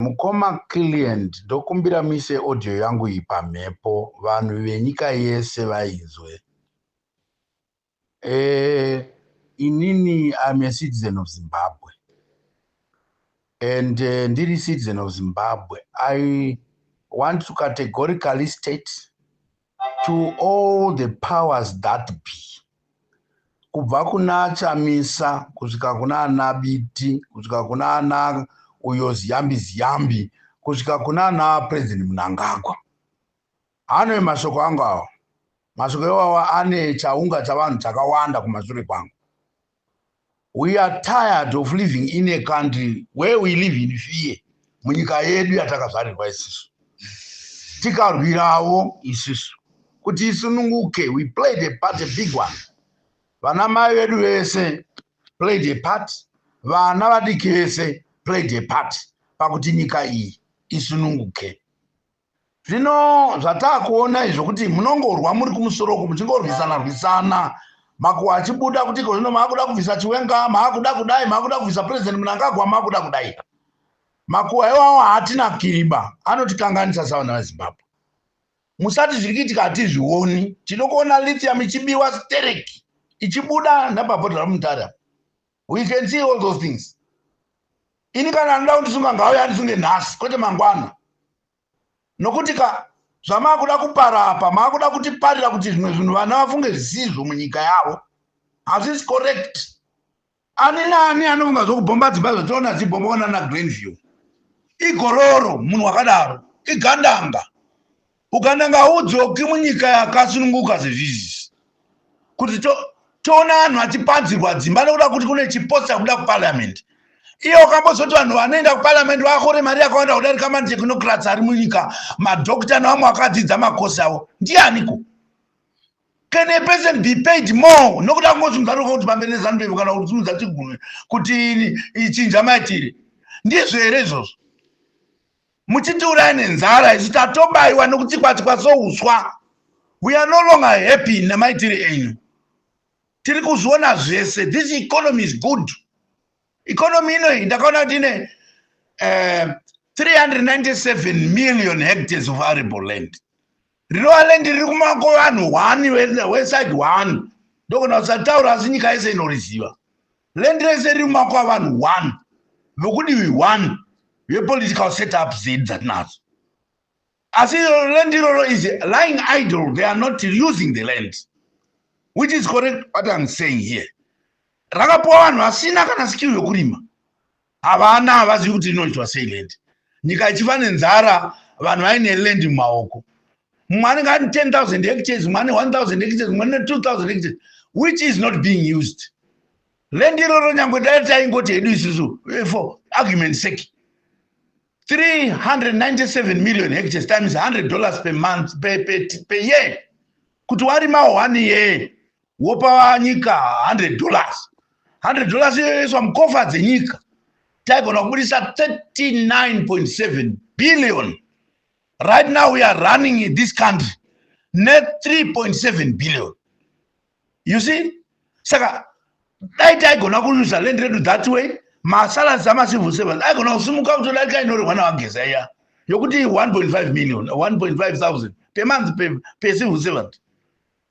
Mukoma Client, ndokumbira muise audio yangu iyi pamhepo, vanhu venyika yese vainzwe. Inini I'm a citizen of Zimbabwe and ndiri citizen of Zimbabwe. I want to categorically state to all the powers that be, kubva kuna Chamisa kusvika kuna ana Biti, kusvika kuna ana uyo Ziyambi Ziyambi, kusvika kuna ana President Mnangagwa, hano mashoko angu awa. Mashoko iwawa ane chaunga chavanhu chakawanda kumashure kwangu. We are tired of living in a country where we live in fear. Munyika yedu yatakazvarirwa isusu, tikarwirawo isusu kuti isununguke, we played a part, a big one. Vana mai vedu vese played a part, vana vadiki vese played a part pakuti nyika iyi isununguke. Zvino zvataakuona izvo kuti munongorwa muri kumusoro uku, muchingorwisana rwisana, makuhwa achibuda kuti iko zvino maakuda kubvisa Chiwenga, maakuda kudai, maakuda kubvisa President Mnangagwa, maakuda kudai. Makuhwa iwawo haatina kiriba, anotikanganisa savana veZimbabwe. Musati zviri kuitika hatizvioni. Tinokuona lithium ichibiwa stereki, ichibuda napabhodha raMutare. We can see all those things. Ini kana anoda kundisunga, ngauya andisunge nhasi, kwete mangwana, nokuti ka zvamaakuda kupara apa, maakuda kutiparira kuti zvimwe zvinhu vana vafunge zvisizvo munyika yavo. Hazvisi correct. Ani naani anofunga zvokubhomba dzimba zvationa dzibhomba nana Glenview, igororo. Munhu wakadaro igandanga. Ugandanga haudzoki munyika yakasununguka sezvizvi, kuti toona vanhu vachipanzirwa dzimba nekuda kuti kune chiposta kuda kuparliament. Iye wakambozoti vanhu vanoenda kuparliament vakore mari yakawanda kudarika matechnocrats ari munyika, madhokta nevamwe vakadzidza makosi avo, ndianiko? Can a person be paid more nokuda kungosumudza ruoko kuti pamberi neZANU PF, kana kusumudza chigunwe kuti ichinja maitire? Ndizvo here izvozvo? Muchitiurai nenzara, isu tatobayiwa nokutsikwa-tsikwa souswa. We are no longer happy nemaitire enyu. Tiri kuzviona zvese. This economy is good economy inoyi. Ndakaona kuti ine 397 million hectares of arable land, rinova land riri kumako vanhu one weside one. Ndogona kusataura, asi nyika yese inoriziva. Land rese riri mumako avanhu one vokudivi one vepolitical setup dzedu dzatinadzo, asi land iroro is lying idle. They are not using the land, which is correct what I'm saying here. Rakapuwa vanhu vasina kana skill yokurima, havana, havazivi kuti inoitwa sei land. Nyika ichifa nenzara, vanhu vaine land mumaoko. Mumwe anenge ane 10,000 hectares, mumwe ane 1000 hectares, mumwe ane 2000 hectares, which is not being used. Land iroro, nyangwe dai taingoti hedu isusu, for argument sake, 397 million hectares times $100 per month, per year, kuti warimawo one year, wopa nyika $100, $100 iyoiswa mukofa dzenyika, taigona kubudisa 39.7 billion. Right now we are running this country ne3.7 billion, you see. Saka dai taigona kuyuza land redu that way, masalaries amacivil servants aigona kusimuka kutodarika inorehwa naVaGeza iya yokuti 1.5 million, 1.5 thousand per month per civil servant.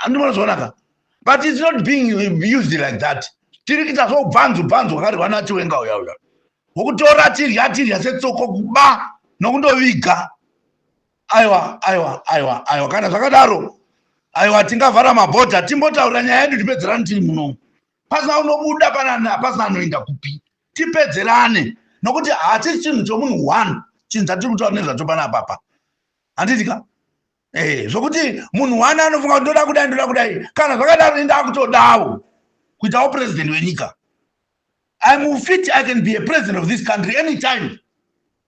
Andinozoonaka, but it's not being used like that. Tiri kuita zvoubvanzu bvanzu hwakarehwa naChiwenga uya uya wokutora, tirya tirya setsoko, kuba nokundoviga. Aiwa, aiwa, aiwa, aiwa, kana zvakadaro, aiwa, tingavhara mabhodha, timbotaura nyaya yedu, tipedzerane tiri muno, pasina unobuda panana, pasina anoenda kupi. Tipedzerane, nokuti hachisi chinhu chomunhu one, chinhu chatiri kutaura nezvacho panapapa, handiti ka? Zvokuti munhu one anofunga kuti ndoda kudai, ndoda kudai. Kana zvakadaro, indakutodawo kuitawo president wenyika. I'm fit, I can be a president of this country anytime.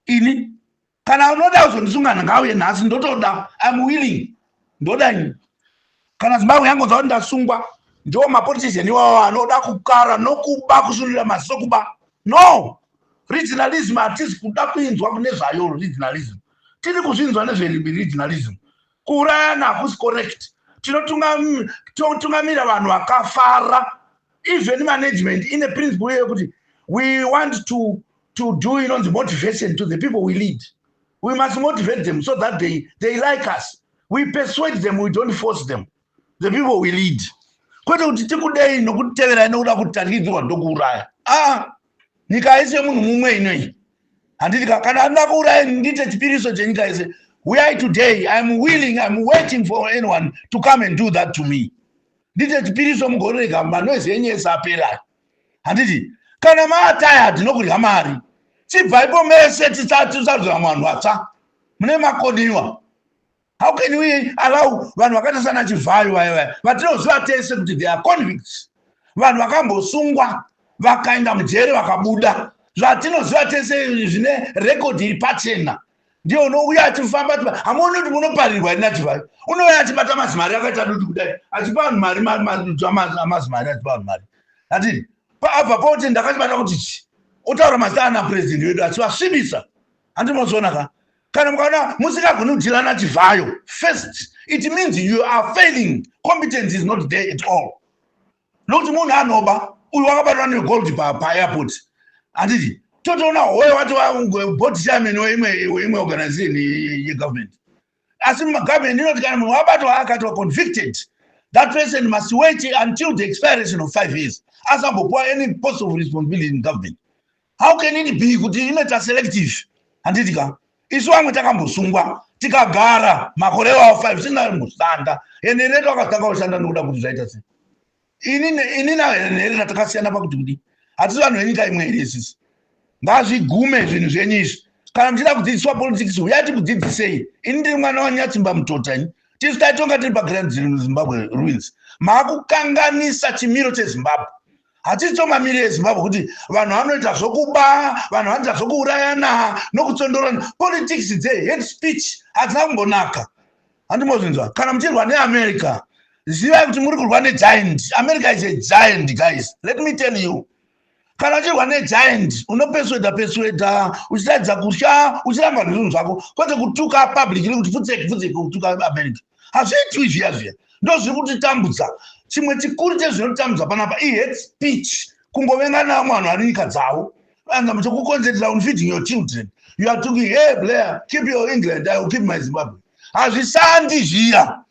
Ini kana unoda kuzondisungana, ngauye nhasi, ndotoda. I'm willing, ndoda ini. Kana Zimbabwe yangonzwa kuti ndasungwa, ndiwo mapolitician iwawo anoda kukara nokuba, kusunira maziso, kuba. No regionalism, hatisi kuda kuinzwa kune zvayo regionalism. Tiri kuzvinzwa nezveregionalism. Kuurayana hakusi correct. Tinotungamira vanhu vakafara. Even management ine principle yekuti we want to to do inonzi motivation to the people we lead. We must motivate them so that they like us. We persuade them, we don't force them, the people we lead. Kwete kuti tikudei nokuteverai nokuda kuti tarikidzirwa ndokuuraya. Aa, nyika haisi yemunhu mumwe inoi, handiti? Kana andida kuuraya, ndiite chipiriso chenyika yese. Uyai today, I'm willing, I'm waiting for anyone to come and do that to me. Ndiite chipiriso, mugorega manoise enyu ese apera, handiti? Kana maatired nokudya mari, chibvaipo mese, tisarudza vanhu vatsva. Mune makoniwa. How can we allow vanhu vakaita sana Chivhayo vaya vaya vatinoziva tese kuti they are convicts, vanhu vakambosungwa, vakaenda mujere, vakabuda, zvatinoziva tese, zvine rekodhi iri pachena? Ndiye unouya achifamba. Hamuoni kuti munoparirwa iri naChivhayo? Unouya achibata mazimari akaita dutu kudai, achipa vanhu mari, amazimari, achipa vanhu mari, hatiti? Abva poti ndakachibata kuti chi otaura mazita ana purezidendi wedu achivasvibisa, handinozoona ka? Kana mukaona musingagoni kudeala naChivhayo first, it means you are failing. Competence is not there at all, nokuti munhu anoba uyu wakabatwa negold paairport, handiti? Totoona hoyo wati board chairman weimwe organization yegovernment. Asi government inoti kana munhu wabatwa, akatwa convicted, that person must wait until the expiration of 5 years asambopuwa any post of responsibility in government. How can it be kuti inoita selective, handiti ka? Isu vamwe takambosungwa, tikagara makore wawo 5 tisina. Henhereto akatanga kushanda nokuda kuti zvaita sei? Ini naHenherera takasiyana pakuti kudi hatisi vanhu venyika imwe here isisi? Ngazvigume zvinhu zvenyu izvi. Kana muchida kudzidziswa politics, uyai tikudzidzisei. Ini ndiri mwana waNyatsimba Mutota. Ini tisu taitonga tiri paGrand Zimbabwe ruins. Maakukanganisa chimiro cheZimbabwe. Hatisi mamiriro eZimbabwe kuti vanhu vanoita zvokuba, vanhu vanoita zvokuurayana nokutsondorana. Politics dzehate speech hadzina kumbonaka, handimozvinzwa? Kana muchirwa neAmerica, zivai kuti muri kurwa negiant. America is a giant, guys, let me tell you. Kana uchirwa negiant, unopeswedha peswedha, uchiratidza kutya, uchiramba nezvinhu zvako, kwete kutuka publicly kuti futseki futseki. Kutuka America hazviitwi zviya zviya. Ndo zviri kutitambudza. Chimwe chikuru chezvinotitambudza panapa ihate speech, kungovenga navamwe vanhu vari nyika dzavo. Anza chokuconcentrate on feeding your children. You are talking, "Hey Blair, keep your England, I will keep my Zimbabwe." Hazvishandi zviya.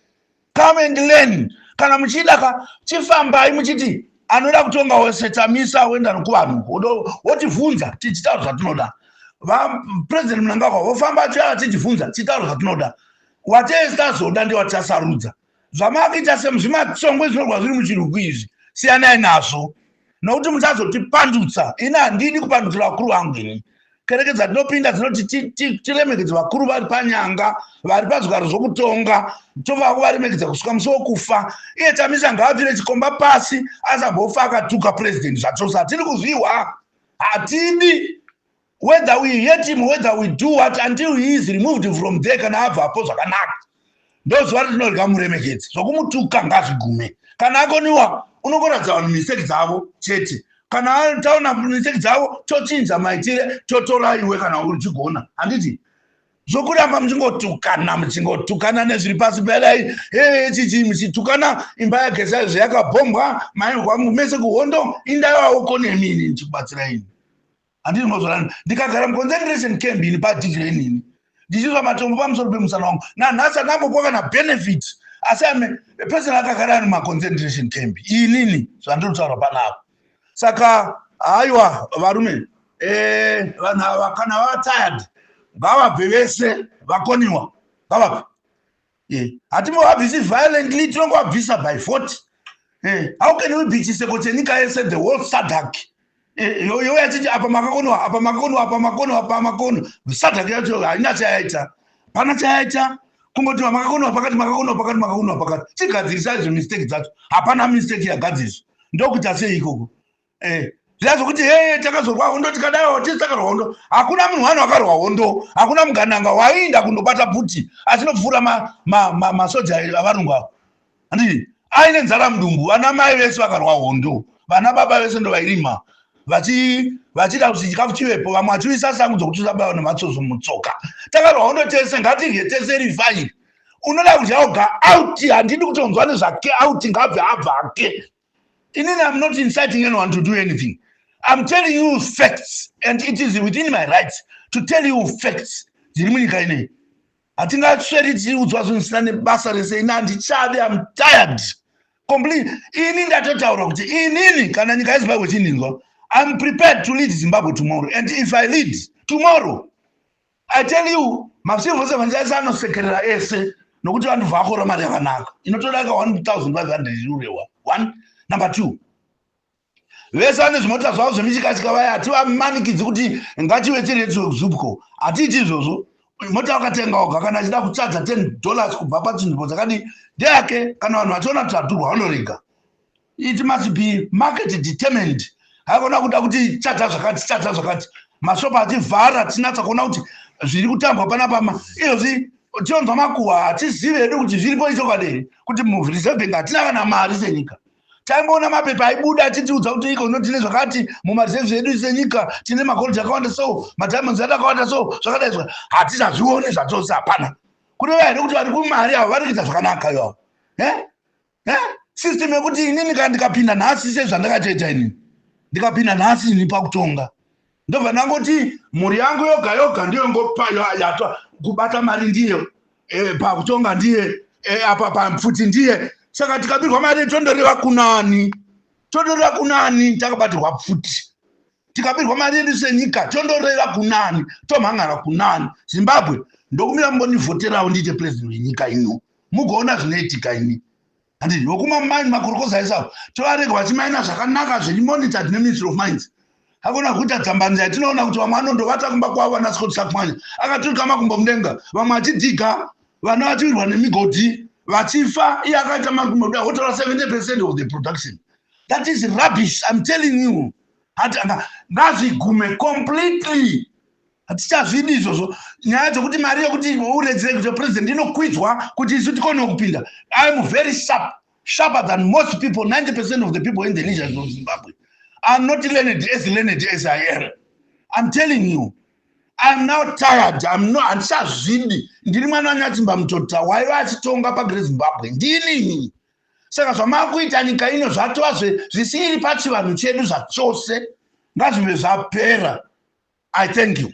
Come and learn. Kana muchida ka, chifambai muchiti anoda kutonga wese, Chamisa, woenda nokuvanhu, wotivhunza, tichitaura zvatinoda. Vapresident Mnangagwa vofamba tichivhunza, tichitaura zvatinoda. Watese tazoda ndewatichasarudza. Zvamakuita semuzvimatsongwe zvinorwa zviri muchirugwi izvi, siyanai nazvo, nokuti muchazotipandutsa. Ini handidi kupandutsira vakuru vangu. Ini kereke dzatinopinda dzinoti tiremekedze vakuru vari panyanga, vari pazvigaro zvokutonga, tova kuvaremekedza kusvika musi wokufa. Iye Chamisa ngaapfire chikomba pasi, asambofa akatuka purezidendi zvachose. Hatiri kuzvihwa, hatidi. Whether we hate him, whether we do what, until he is removed from there, kana abvapo zvakanaka, ndozuva ratinorya muremekedzi. Zvokumutuka ngazvigume. Kana akoniwa, unongoratidza vanhu mistake dzavo chete. Kana taona mistake dzavo, tochinja maitire, totora iwe kana uchigona, handiti? Zvokuramba muchingotukana, muchingotukana nezviri pasi pedai chichi, muchitukana imba yaGeza izvo yakabhombwa, mairwa mese kuhondo, indaiwawo nemini ndichikubatsira ini, handiti? Mozorani ndikagara muconcentration camp ini padigre inini, ndichiiswa matombo pamusoro pemusana wangu, nanhasi andambopuwa kana benefit. Asi ame person akagara ari mumaconcentration camp inini, zvandiri kutaura panapa. Saka haiwa varume, vanhu ava kana vava tired, ngavabve vese. Vakoniwa ngavabve. Hatimbovabvisi violently, tinongovabvisa by vote. How can we be chiseko chenyika yese, the whole SADC youya chiti apa makakoniwa, apa makakoniwa, apa makoniwa, apa makoniwa? SADC yacho haina chayaita, pana chayaita. Kungoti makakoniwa pakati, makakoniwa pakati, makakoniwa pakati. Chigadzirisai zvimistake dzacho. Hapana mistake yagadziriswa. Ndokuita sei ikoko? Zviya zvokuti he takazorwa hondo, tikadaiwo tisi takarwa hondo. Hakuna munhu wani wakarwa hondo, hakuna mugananga waiinda kundobata puti achinopfuura masoja avarungu avo, handiti? Aine nzara mudumbu. Vana mai vese vakarwa hondo, vana baba vese ndo vairima vachida kuti chikafu chivepo, vamwe vachiisa sangu dzokuti usabaiwa nematsotso mutsoka. Takarwa hondo tese, ngatirye tese. Rifairi unoda kudya oga out. Handidi kutonzwa nezvake. Out, ngabve, abva ake. Inini am not inciting anyone to do anything. I'm telling you facts, and it is within my rights to tell you facts dziri munyika inei. Hatingasweri tichiudzwa zvinhu zvisina nebasa rese. Ini handichadi, I'm tired complete. Ini ndatotaura kuti inini, kana nyika yeZimbabwe ichindinzwa, I'm prepared to lead Zimbabwe tomorrow. And if I lead tomorrow, I tell you, macivil servants ese anosekerera ese, nokuti vanhu vakora mari yakanaka inotodarika 1500 irurewa. One. Number two, vese vane zvimota zvavo zvemichikachika vaya, hativamanikidzi kuti ngatiwetserei ZUPCO. Hatiiti izvozvo. Mota wakatenga oga. Kana achida kuchaja $10 kubva pachinzvimbo dzakadii, ndeyake. Kana vanhu vachiona kuti zvadhurwa, vanorega. It must be market determined. Haikona kuda kuti chaja zvakati, chaja zvakati, mashopu achivhara. Tinatsa kuona kuti zviri kutambwa panapa izvozvi. Tionzwa makuhwa, hatizivi hedu kuti zviripo ichokwadi, kuti muReserve Bank hatina kana mari senyika. Taimboona mapepa aibuda achitiudza kuti ikono tine zvakati mumareserves edu senyika, tine magold akawanda, so madiamonds edu akawanda, so zvakadai zva hatichazvioni zvachose, hapana. Kureva here kuti vari kumari avo vari kuita zvakanaka ivavo? System yekuti inini kana ndikapinda nhasi, sezvandakatoita inini, ndikapinda nhasi ini pakutonga, ndobva ndangoti mhuri yangu yoga yoga ndiyo yatwa kubata mari, ndiyo pakutonga ndiye, apa pamfuti ndiye. Saka tikabirwa mari, tondoreva kunani? Tondoreva kunani? Takabatirwa pfuti, tikabirwa mari yedu senyika, tondoreva kunani? Tomhangara kunani? Zimbabwe, ndokumira mumbondivhoterawo ndiite president wenyika ino, mugoona zvinoitika. Ini handiti vokumamaini, makorokota esavo tovarega vachimaina zvakanaka, zviri monitored neMinistry of Mines. Hakuna kuita dzambanzi yatinoona kuti vamwe vanondovata kumba kwavo, vana Scott Sakupwanya akaturika makumbo mudenga, vamwe vachidhiga, vana vachiwirwa nemigodhi vachifa, iye akaita makumbo wotora 70% of the production. That is rubbish, I'm telling you. Ngazvigume completely, hatichazvidi izvozvo. Nyaya dzokuti mari yekuti uredzere kuti president inokwidzwa kuti isu tikone kupinda, I am very sharp, sharper than most people. 90% of the people in the leaders of Zimbabwe are not learned as learned as I am. I'm telling you, I'm now tired. I'm not, handichazvidi. Ndiri mwana waNyatsimba Mutota waiva achitonga paGreat Zimbabwe, ndinini. Saka zvamakuita nyika ino zvatova zvisiri pachivanhu chedu zvachose. Ngazvive zvapera. I thank you.